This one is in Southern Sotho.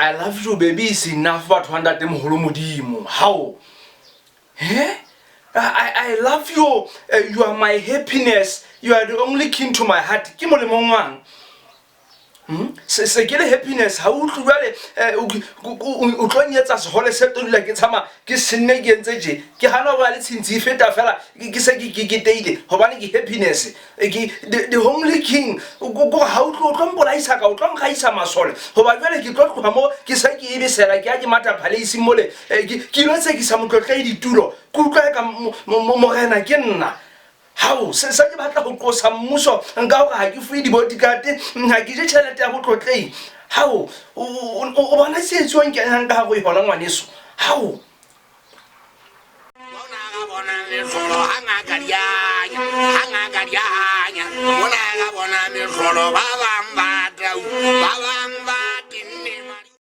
I love you baby is enough batho ba ntate moholo Modimo. How? Eh? I love you. You are my happiness. You are the only king to my heart. Ke molemong wang? Se se ke le happiness ha o utlwe jwale o tlo nyetsa sehole se tlo dula ke tshama ke senne ke entse tje ke hana ho ba le tshintshi e feta fela ke se ke keteile hobane ke happiness ke the only king ko ha o tlo o tlo mpolaisa ka o tlo nkgaisa masole hoba jwale ke tlo tloha mo ke se ke ebesela ke ya ke mata phaleising mole ke ilo tsekisa motlotlei ditulo ke utlwa eka morena ke nna. Hao, se, se ke batla ho qosa mmuso nka hore ha ke fuwe di-bodyguard, ha ke je tjhelete ya botlotlehi. Hao, o, o, o bona tsietsi o nkenyang ka hare ho yona ngwaneso. Hao. Mona ga bona mehlolo ha ngaka di anya, ha ngaka di anya. Mona ga bona mehlolo ba bang ba tau.